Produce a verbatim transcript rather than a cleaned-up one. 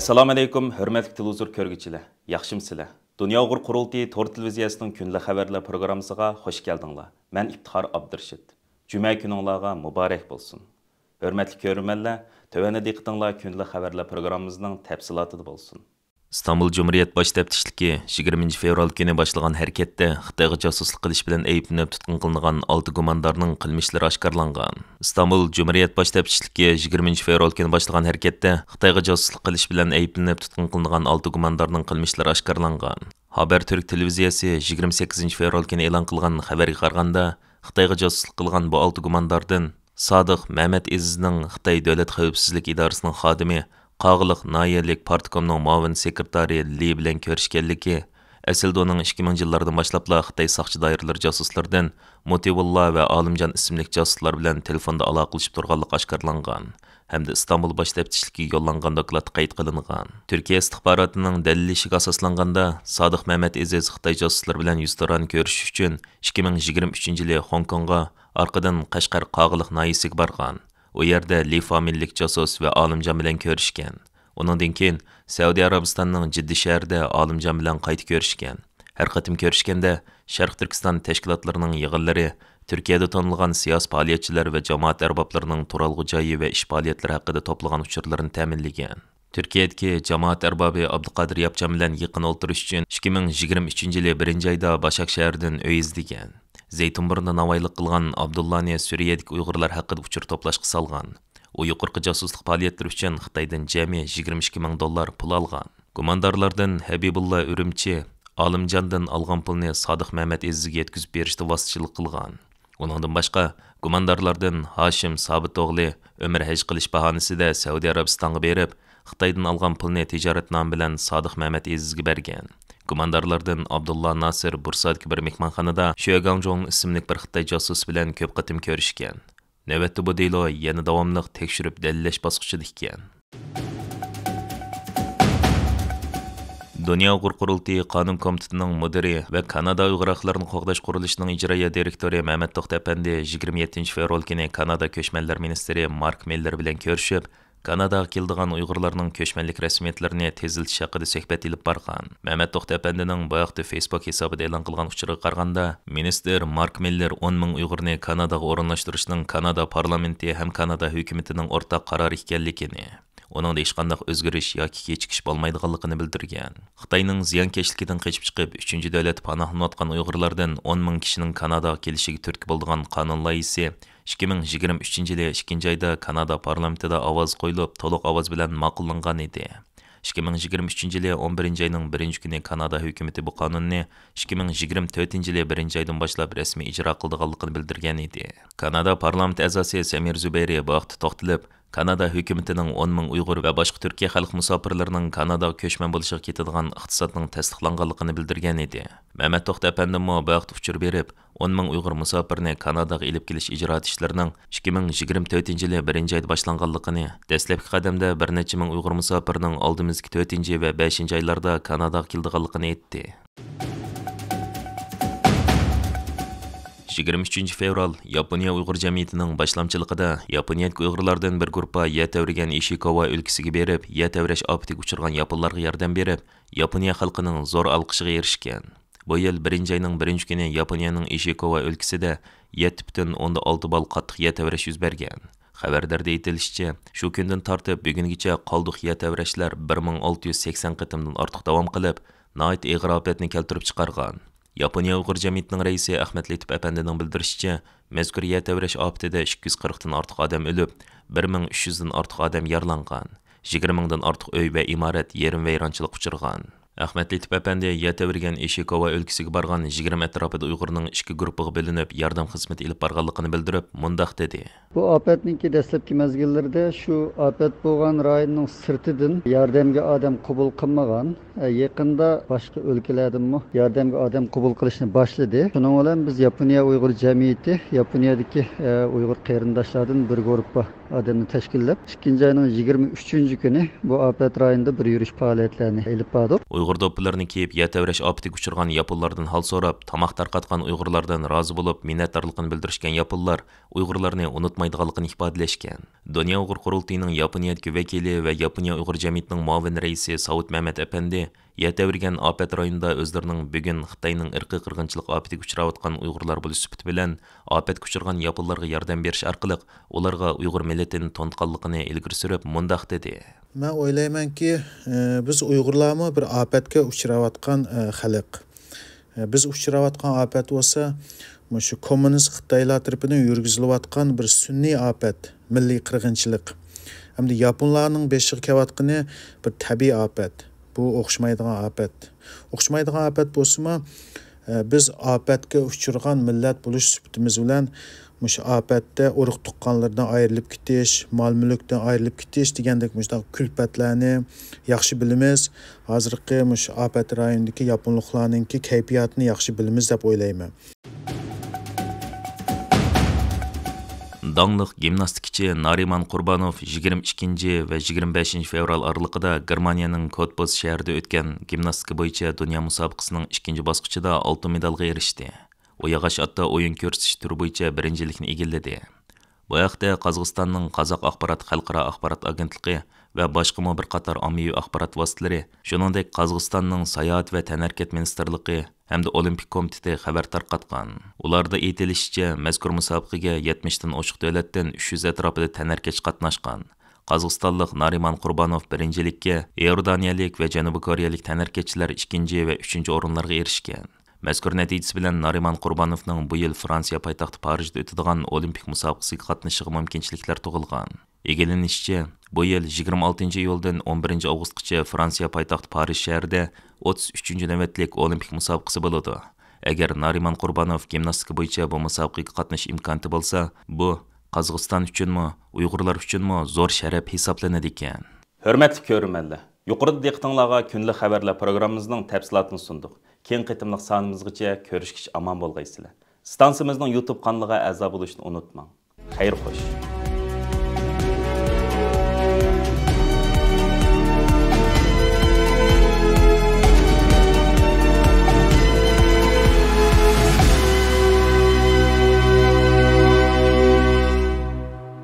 ئەسسالامۇئەلەيكۇم، ھۆرمەتلىك تېلېۋىزور كۆرگۈچىلەر، ياخشىمۇسىلەر؟ دۇنيا ئۇيغۇر قۇرۇلتىيى تور تېلېۋىزىيەسىنىڭ كۈندىلىك خەۋەرلەر پروگراممىسىغا خۇش كەلدىڭلار. مەن ئىپتىخار ئابدۇرېشىت. جۈمە كۈنۈڭلارغا مۇبارەك بولسۇن. ھۆرمەتلىك كۆرۈرمەنلەر، تۆۋەندە دىققىتىڭلار كۈندىلىك خەۋەرلەر پروگراممىمىزنىڭ تەپسىلاتىدا بولسۇن. ئىستانبۇل جۇمھۇرىيەت باش تەپتىشلىكى يىگىرمىنچى فېۋرال كۈنى باشلىغان ھەرىكەتتە خىتايغا جاسۇسلۇق قىلىش بىلەن ئەيىبلىنىپ تۇتقۇن قىلىنغان ئالتە گۇماندارنىڭ قىلمىشلىرى ئاشكارىلانغان. ئىستانبۇل جۇمھۇرىيەت باش تەپتىشلىكى يىگىرمىنچى فېۋرال كۈنى باشلىغان ھەرىكەتتە خىتايغا جاسۇسلۇق قىلىش بىلەن ئەيىبلىنىپ تۇتقۇن قىلىنغان ئالتە گۇماندارنىڭ قىلمىشلىرى ئاشكارىلانغان. خابەر تۈرك تېلېۋىزىيەسى يىگىرمە سەككىزىنچى فېۋرال كۈنى ئېلان قىلغان خەۋەرگە قارىغاندا، خىتايغا جاسۇسلۇق قىلغان بۇ ئالتە گۇمانداردىن سادىق مەمەت ئېزىزنىڭ خىتاي دۆلەت خەۋپسىزلىك ئىدارىسىنىڭ خادىمى، قاغىلىق ناھىيەلىك پارتكومنىڭ مۇئاۋىن سېكرېتارى لى بىلەن كۆرۈشكەنلىكى، ئەسلىدە ئۇنىڭ ئىككى مىڭىنچى يىللاردىن باشلاپلا خىتاي ساقچى دائىرىلىرى جاسۇسلىرىدىن مۇتىۋۇللا ۋە ئالىمجان ئىسىملىك جاسۇسلار بىلەن تېلېفوندا ئالاقىلىشىپ تۇرغانلىقى ئاشكارىلانغان ھەمدە ئىستانبۇل باش تەپتىشلىكىگە يوللانغان دوكلاتتا قەيت قىلىنغان. تۈركىيە ئىستىخباراتىنىڭ دەلىللىشىگە ئاساسلانغاندا، سادىق مەمەت ئېزىز خىتاي جاسۇسلىرى بىلەن يۈزتۇرانە كۆرۈشۈش ئۈچۈن ئىككى مىڭ يىگىرمە ئۈچىنچى يىلى خوڭكوڭغا، ئارقىدىن قەشقەر قاغىلىق ناھىيەسىگە بارغان. ئۇ يەردە لى فامىلىلىك جاسۇس ۋە ئالىمجان بىلەن كۆرۈشكەن. ئۇنىڭدىن كېيىن سەئۇدى ئەرەبىستاننىڭ جىددە شەھىرىدە ئالىمجان بىلەن قايتا كۆرۈشكەن. ھەر قېتىم كۆرۈشكەندە، شەرقىي تۈركىستان تەشكىلاتلىرىنىڭ يىغىنلىرى، تۈركىيەدە تونۇلغان سىياسىي پائالىيەتچىلەر ۋە جامائەت ئەربابلىرىنىڭ تۇرالغۇ جايى ۋە ئىش پائالىيەتلىرى ھەققىدە توپلىغان ئۇچۇرلىرىنى تەمىنلىگەن. تۈركىيەدىكى جامائەت ئەربابى ئابدۇقادىر ياپچان بىلەن يېقىن ئولتۇرۇش ئۈچۈن ئىككى مىڭ يىگىرمە ئۈچىنچى يىلى بىرىنچى ئايدا باشاك شەھىرىدىن ئۆي ئىزدىگەن. زەيتۇنبۇرندا ناۋايلىق قىلغان ئابدۇللانى سۈرىيەدىكى ئۇيغۇرلار ھەققىدە ئۇچۇر توپلاشقا سالغان. ئۇ يۇقىرىقى جاسۇسلۇق پائالىيەتلىرى ئۈچۈن خىتايدىن جەمئىي يىگىرمە ئىككى مىڭ دوللار پۇل ئالغان. گۇماندارلاردىن ھەبىبۇللا ئۈرۈمچى، ئالىمجاندىن ئالغان پۇلنى سادىق مەمەت ئېزىزگە يەتكۈزۈپ بېرىشتە ۋاسىتىچىلىك قىلغان. ئۇنىڭدىن باشقا، گۇماندارلاردىن ھاشىم سابىتئوغلى ئۆمرە ھەج قىلىش باھانىسىدە سەئۇدى ئەرەبىستانغا بېرىپ، خىتايدىن ئالغان پۇلنى تىجارەتنامە بىلەن سادىق مەمەت ئېزىزگە بەرگەن. گۇماندارلاردىن ئابدۇللا ناسىر بۇرسادىكى بىر مېھمانخانىدا شۆگاڭجۇڭ ئىسىملىك بىر خىتاي جاسۇسى بىلەن كۆپ قېتىم كۆرۈشكەن. نۆۋەتتە بۇ دېلو يەنە داۋاملىق تەكشۈرۈپ دەلىللەش باسقۇچىدا ئىكەن. دۇنيا ئۇيغۇر قۇرۇلتىيى قانۇن كومىتېتىنىڭ مۇدىرى ۋە كانادا ئۇيغۇر ھەقلىرىنى قوغداش قۇرۇلۇشىنىڭ ئىجرائىيە دىرېكتورى مەمەت توختى ئەپەندى يىگىرمە يەتتىنچى فېۋرال كۈنى كانادا كۆچمەنلەر مىنىستىرى مارك مىللېر بىلەن كۆرۈشۈپ، كاناداغا كېلىدىغان ئۇيغۇرلارنىڭ كۆچمەنلىك رەسمىيەتلىرىنى تېزلىتىش ھەققىدە سۆھبەت ئېلىپ بارغان. مەمەت توختى ئەپەندىنىڭ بۇ ھەقتە فېيسبۇك ھېسابىدا ئېلان قىلغان ئۇچۇرىغا قارىغاندا، مىنىستىر مارك مىللېر ئون مىڭ ئۇيغۇرنى كاناداغا ئورۇنلاشتۇرۇشنىڭ كانادا پارلامېنتى ھەم كانادا ھۆكۈمىتىنىڭ ئورتاق قارارى ئىكەنلىكىنى، ئۇنىڭدا ھېچقانداق ئۆزگىرىش ياكى كېچىكىش بولمايدىغانلىقىنى بىلدۈرگەن. خىتاينىڭ زىيانكەشلىكىدىن قېچىپ چىقىپ، ئۈچىنچى دۆلەتتە پاناھلىنىۋاتقان ئۇيغۇرلاردىن ئون مىڭ كىشىنىڭ كاناداغا كېلىشىگە تۈرتكە بولىدىغان قانۇن لايىھىسى ئىككى مىڭ يىگىرمە ئۈچىنچى يىلى ئىككىنچى ئايدا كانادا پارلامېنتىدا ئاۋاز قويۇلۇپ، تولۇق ئاۋاز بىلەن ماقۇللانغان ئىدى. ئىككى مىڭ يىگىرمە ئۈچىنچى يىلى ئون بىرىنچى ئاينىڭ بىرىنچى كۈنى كانادا ھۆكۈمىتى بۇ قانۇننى ئىككى مىڭ يىگىرمە تۆتىنچى يىلى بىرىنچى ئايدىن باشلاپ رەسمىي ئىجرا قىلىدىغانلىقىنى بىلدۈرگەن ئىدى. كانادا پارلامېنت ئەزاسى سەمىر زۇبەيرى بۇ ھەقتە توختىلىپ، كانادا ھۆكۈمىتىنىڭ ئون مىڭ ئۇيغۇر ۋە باشقا تۈركىي خەلق مۇساپىرلىرىنىڭ كاناداغا كۆچمەن بولۇشىغا كېتىدىغان ئىقتىسادنىڭ تەستىقلانغانلىقىنى بىلدۈرگەن ئىدى. مەمەت توختى ئەپەندىمۇ بۇ ھەقتە ئۇچۇر بېرىپ، ئون مىڭ ئۇيغۇر مۇساپىرنى كاناداغا ئېلىپ كېلىش ئىجرائات ئىشلىرىنىڭ ئىككى مىڭ يىگىرمە تۆتىنچى يىلى بىرىنچى ئايدا باشلانغانلىقىنى، دەسلەپكى قەدەمدە بىر نەچچە مىڭ ئۇيغۇر مۇساپىرنىڭ ئالدىمىزدىكى تۆتىنچى ۋە بەشىنچى ئايلاردا كاناداغا كېلىدىغانلىقىنى ئېيتتى. يىگىرمە ئۈچىنچى فېۋرال ياپونىيە ئۇيغۇر جەمئىيىتىنىڭ باشلامچىلىقىدا ياپونىيەدىكى ئۇيغۇرلاردىن بىر گۇرۇپپا يەر تەۋرىگەن ئىشىكاۋا ئۆلكىسىگە بېرىپ، يەر تەۋرەش ئاپىتىگە ئۇچرىغان ياپونلارغا ياردەم بېرىپ، ياپونىيە خەلقىنىڭ زور ئالقىشىغا ئېرىشكەن. بۇ يىل بىرىنچى ئاينىڭ بىرىنچى كۈنى ياپونىيەنىڭ ئىشىكاۋا ئۆلكىسىدە يەتتە پۈتۈن ئوندىن ئالتە بال قاتتىق يەر تەۋرەش يۈز بەرگەن. خەۋەرداردا ئېيتىلىشىچە، شۇ كۈندىن تارتىپ بۈگۈنگىچە قالدۇق يەر تەۋرەشلەر بىر مىڭ ئالتە يۈز سەكسەن قېتىمدىن ئارتۇق داۋام قىلىپ، ناھايىتى ئېغىر ئاپەتنى كەلتۈرۈپ چىقارغان. ياپونىيە ئۇيغۇر جەمئىيىتىنىڭ رەئىسى ئەخمەت لېتىپ ئەپەندىنىڭ بىلدۈرۈشىچە، مەزكۇر يەر تەۋرەش ئاپىتىدە ئىككى يۈز قىرىقتىن ئارتۇق ئادەم ئۆلۈپ، بىر مىڭ ئۈچ يۈزدىن ئارتۇق ئادەم يارىلانغان. يىگىرمە مىڭدىن ئارتۇق ئۆي ۋە ئىمارەت يېرىم ۋەيرانچىلىققا ئۇچرىغان. ئەخمەت لېتىپ ئەپەندى يەر تەۋرىگەن ئىشىكاۋا ئۆلكىسىگە بارغان يىگىرمە ئەتراپىدا ئۇيغۇرنىڭ ئىككى گۇرۇپپىغا بۆلۈنۈپ، ياردەم خىزمىتى ئېلىپ بارغانلىقىنى بىلدۈرۈپ، مۇنداق دېدى. بۇ ئاپەتنىڭكى دەسلەپكى مەزگىللىرىدە شۇ ئاپەت بولغان رايوننىڭ سىرتىدىن ياردەمگە ئادەم قوبۇل قىلمىغان. ئە، يېقىندا باشقا ئۆلكىلەردىنمۇ ياردەمگە ئادەم قوبۇل قىلىشنى باشلىدى. شۇنىڭ بىلەن بىز ياپونىيە ئۇيغۇر جەمئىيىتى، ياپونىيەدىكى، ئە، ئۇيغۇر قېرىنداشلاردىن بىر گۇرۇپپا ئادەمنى تەشكىللەپ، ئىككىنچى ئاينىڭ يىگىرمە ئۈچىنچى كۈنى بۇ ئاپەت رايونىدا بىر يۈرۈش پائالىيەتلەرنى ئېلىپ باردۇق. قۇر دوپپىلىرىنى كىيىپ، يەر تەۋرەش ئاپىتىگە ئۇچرىغان ياپونلاردىن ھال سوراپ، تاماق تارقاتقان ئۇيغۇرلاردىن رازى بولۇپ، مىننەتدارلىقىنى بىلدۈرۈشكەن ياپونلار ئۇيغۇرلارنى ئۇنتۇمايدىغانلىقىنى ئىپادىلەشكەن. دۇنيا ئۇيغۇر قۇرۇلتىيىنىڭ ياپونىيەدىكى ۋەكىلى ۋە ياپونىيە ئۇيغۇر جەمئىيىتىنىڭ مۇئاۋىن رەئىسى ساۋۇت مەمەت ئەپەندى يەر تەۋرىگەن ئاپەت رايونىدا ئۆزلىرىنىڭ بۈگۈن خىتاينىڭ ئىرقىي قىرغىنچىلىق ئاپىتىگە ئۇچراۋاتقان ئۇيغۇرلار بولۇش سۈپىتى بىلەن، ئاپەتكە ئۇچرىغان ياپونلارغا ياردەم بېرىش ئارقىلىق ئۇلارغا ئۇيغۇر مىللىتىنى تونۇتقانلىقىنى ئىلگىرى سۈرۈپ، مۇنداق دېدى. مەن ئويلايمەنكى، ئى، بىز ئۇيغۇرلارمۇ بىر ئاپەتكە ئۇچراۋاتقان، ئى، خەلق. ئى، بىز ئۇچراۋاتقان ئاپەت بولسا، مۇشۇ كوممۇنىست خىتايلار تەرىپىدىن يۈرگۈزۈلۈۋاتقان بىر سۈنئىي ئاپەت، مىللىي قىرغىنچىلىق. ھەمدە ياپونلارنىڭ بېشىغا كېلىۋاتقىنى بىر تەبىئىي ئاپەت. بۇ ئوخشىمايدىغان ئاپەت. ئوخشىمايدىغان ئاپەت بولسىمۇ، ئە، بىز ئاپەتكە ئۇچرىغان مىللەت بولۇش سۈپىتىمىز بىلەن مۇشۇ ئاپەتتە ئۇرۇق تۇغقانلىرىدىن ئايرىلىپ كېتىش، مال مۈلۈكتىن ئايرىلىپ كېتىش دېگەندەك مۇشۇنداق كۈلپەتلەرنى ياخشى بىلىمىز. ھازىرقى مۇشۇ ئاپەت رايونىدىكى ياپونلۇقلارنىڭكى كەيپىياتىنى ياخشى بىلىمىز دەپ ئويلايمەن. داڭلىق گىمناستىكىچى نارىمان قۇربانوف يىگىرمە ئىككىنچى ۋە يىگىرمە بەشىنچى فېۋرال ئارىلىقىدا گېرمانىيەنىڭ كوتبۇس شەھىرىدە ئۆتكەن گىمناستىكا بويىچە دۇنيا مۇسابىقىسىنىڭ ئىككىنچى باسقۇچىدا ئالتۇن مېدالغا ئېرىشتى. ئۇ ياغاچ ئاتتا ئويۇن كۆرسىتىش تۈرى بويىچە بىرىنچىلىكنى ئىگىلىدى. بۇ ھەقتە قازاقىستاننىڭ قازاق ئاخبارات خەلقئارا ئاخبارات ئاگېنتلىقى ۋە باشقىمۇ بىر قاتار ئاممىۋى ئاخبارات ۋاسىتىلىرى، شۇنىڭدەك قازاقىستاننىڭ ساياھەت ۋە تەنھەرىكەت مىنىستىرلىقى ھەمدە ئولىمپىك كومىتېتى خەۋەر تارقاتقان. ئۇلاردا ئېيتىلىشىچە، مەزكۇر مۇسابىقىگە يەتمىشتىن ئوشۇق دۆلەتتىن ئۈچ يۈز ئەتراپىدا تەنھەرىكەتچى قاتناشقان. قازاقىستانلىق نارىمان قۇربانوف بىرىنچىلىككە، ئىئوردانىيەلىك ۋە جەنۇبىي كورېيەلىك تەنھەرىكەتچىلەر ئىككىنچى ۋە ئۈچىنچى ئورۇنلارغا ئېرىشكەن. مەزكۇر نەتىجىسى بىلەن نارىمان قۇربانوفنىڭ بۇ يىل فرانسىيە پايتەختى پارىژدا ئۆتىدىغان ئولىمپىك مۇسابىقىسىگە قاتنىشىشىغا مۇمكىنچىلىكلەر تۇغۇلغان. ئىگىلىنىشىچە، بۇ يىل يىگىرمە ئالتىنچى ئىيۇلدىن ئون بىرىنچى ئاۋغۇستقىچە فرانسىيە پايتەختى پارىژ شەھىرىدە ئوتتۇز ئۈچىنچى نۆۋەتلىك ئولىمپىك مۇسابىقىسى بولىدۇ. ئەگەر نارىمان قۇربانوف گىمناستىكا بويىچە بۇ مۇسابىقىگە قاتنىشىش ئىمكانىيىتى بولسا، بۇ قازاقىستان ئۈچۈنمۇ، ئۇيغۇرلار ئۈچۈنمۇ زور شەرەپ ھېسابلىنىدىكەن. ھۆرمەتلىك كۆرۈرمەنلەر، يۇقىرىدا دىققىتىڭلارغا كۈندىلىك خەۋەرلەر پروگراممىمىزنىڭ تەپسىلاتىنى سۇندۇق. كېيىنكى قېتىملىق سانىمىزغىچە كۆرۈشكىچە ئامان بولغايسىلەر. ئىستانسىمىزنىڭ يۇتۇب قانىلىغا ئەزا بولۇشنى ئۇنتۇماڭ. خەير خوش.